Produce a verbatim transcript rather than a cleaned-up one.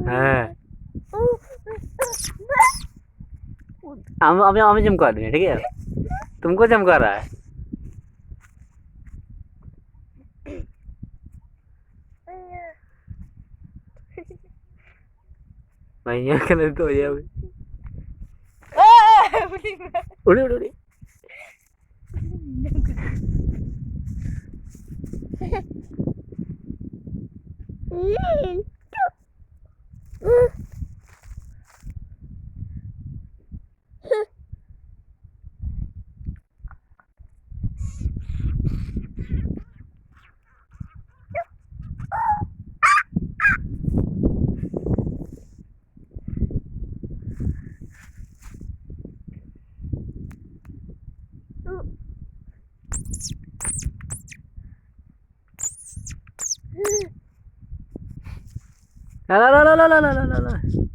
ᱦᱮᱸ᱾ ᱟᱢ, ᱟᱢ, ᱟᱢ ᱡᱚᱢ ᱠᱚᱣᱟ ᱫᱤᱧᱟ, ᱴᱷᱤᱠ ᱜᱮᱭᱟ? ᱛᱩᱢᱠᱳ ᱡᱚᱢ ᱠᱚᱣᱟ ᱨᱟ᱾ ᱵᱟᱭ ᱧᱮᱞ ᱠᱟᱱᱟ ᱱᱤᱛᱚᱜ, ᱤᱭᱟᱹ᱾ ᱩᱲᱤ, ᱩᱲᱤ, ᱩᱲᱤ᱾ لا، لا، لا، لا، لا، لا، لا، لا، لا.